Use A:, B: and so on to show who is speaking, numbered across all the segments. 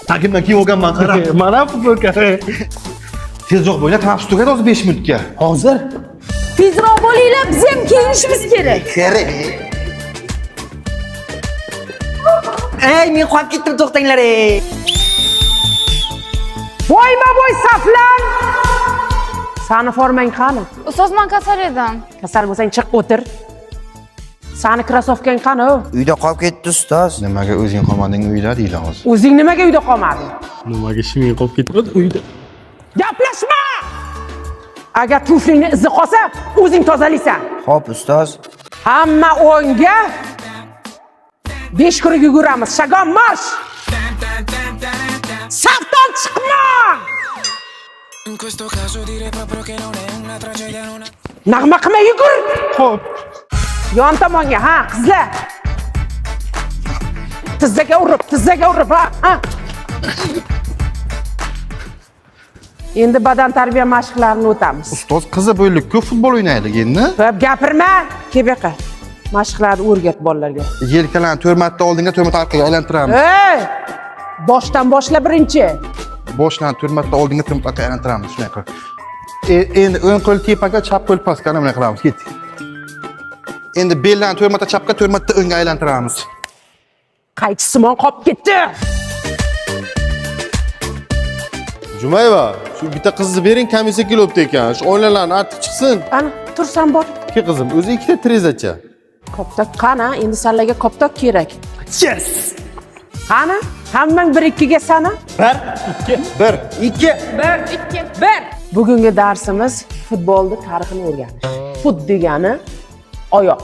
A: Tagimdan kiyib olganman, qara.
B: Mana futbolka.
A: Tezroq bo'linglar, tanaffus tugadi hozir 5 minutga.
B: Hozir.
C: Tezroq bo'linglar, biz ham kiyinishimiz kerak.
D: Kerak. Ey, men qolib ketdim, to'xtanglar ey.
E: Bo'yma-bo'y saflan. Sani formang qani?
F: Ustoz, men kasal edim.
E: Kasal bo'lsang chiq o'tir. Sani krossovkang qani?
D: Uyda qolib ketdi ustoz.
A: Nimaga o'zing qolmading uyda deydi hozir.
E: O'zing nimaga uyda qolmading?
B: Nimaga shiming qolib ketdi uyda?
E: Gaplashma! Agar tuflingni izi qolsa, o'zing tozalaysan.
D: Xo'p, ustoz.
E: Hamma o'ngga 5 kruг yuguramiz. Shagon marsh! Safdan chiqma! Nag'ma qilma, yugur!
A: Xo'p.
E: Yon tomonga, ha, qizlar. Tizzaga urib, tizzaga urib, ha, ha. Endi badan tarbiya mashqlarini o'tamiz.
A: Ustoz, qizi bo'ldik-ku, futbol o'ynaylik endi.
E: Ko'p gapirma, kel bu yoqqa. Mashqlarni o'rgat bolalarga.
A: Yelkalarni 4 marta oldinga, 4 marta orqaga aylantiramiz.
E: Ey! Boshdan boshla birinchi.
A: Boshdan 4 marta oldinga, 4 marta orqaga aylantiramiz, shunday qilib. Endi o'ng qo'l tepaga, chap qo'l pastga, ana bunday qilamiz, ketdik. Endi bellarni 4 marta chapga, 4 marta o'ngga aylantiramiz.
E: Qaychisimon qolib ketdi.
G: Jumayeva, shu bitta qizni bering, komissiya kelibdi ekan. Shu oynalarni artib chiqsin.
E: Ana, tursan bor.
G: Ke qizim, o'zi ikkita trezacha.
E: Koptok qani? Endi sanlarga koptok kerak.
B: Yes.
E: Qani? Hammang 1 2 ga sana.
B: 1 2
G: 1
D: 2
E: 1 2 1. Bugungi darsimiz futbolni tarixini o'rganish. Fut degani oyoq.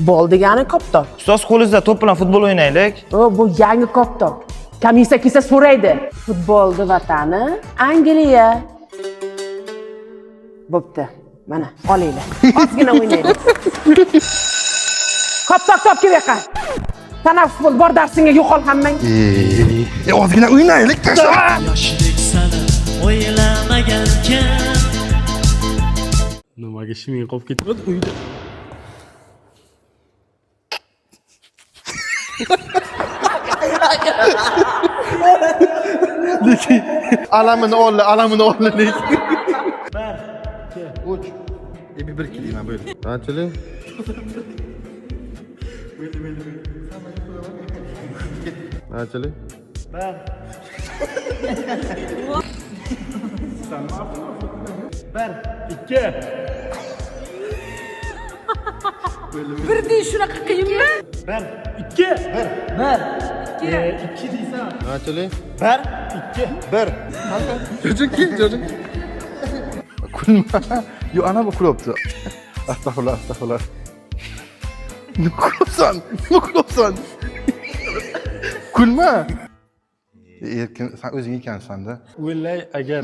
E: Bol degani koptok.
H: Ustoz, qo'lingizda to'p bilan futbol o'ynaylik.
E: O, bu yangi koptok. Komissiya kelsa so'raydi. Futbolni vatani Angliya. Bo'pti. Mana, olinglar. Ozgina o'ynaylik. Koptok top kel bu yoqqa. Tanaffus bo'l, bor darsingga yo'qol hammang.
A: Ozgina o'ynaylik, tashla.
I: Yoshlik sani o'ylamagan kim.
B: Nimaga shiming qolib ketdi uyda?
A: Lekin alamini oldi, alamini oldi lekin. 1 2 3 1 2 deyman bo'ldi.
G: Qanchalik? Qanchalik?
B: 1 2
C: Bir deyish shunaqa qiyinmi?
B: 1 2 1 1 2 2 deysan.
G: Qanchalik?
B: 1 2
G: 1. Jo'jin kel, jo'jin.
A: Kulma. Yo, ana bu kulyapti. Astag'firullah, astag'firullah. Nima kulyapsan? Nima kulyapsan? Kulma. Erkin, sen o'zing ekansan-da.
B: O'ylay agar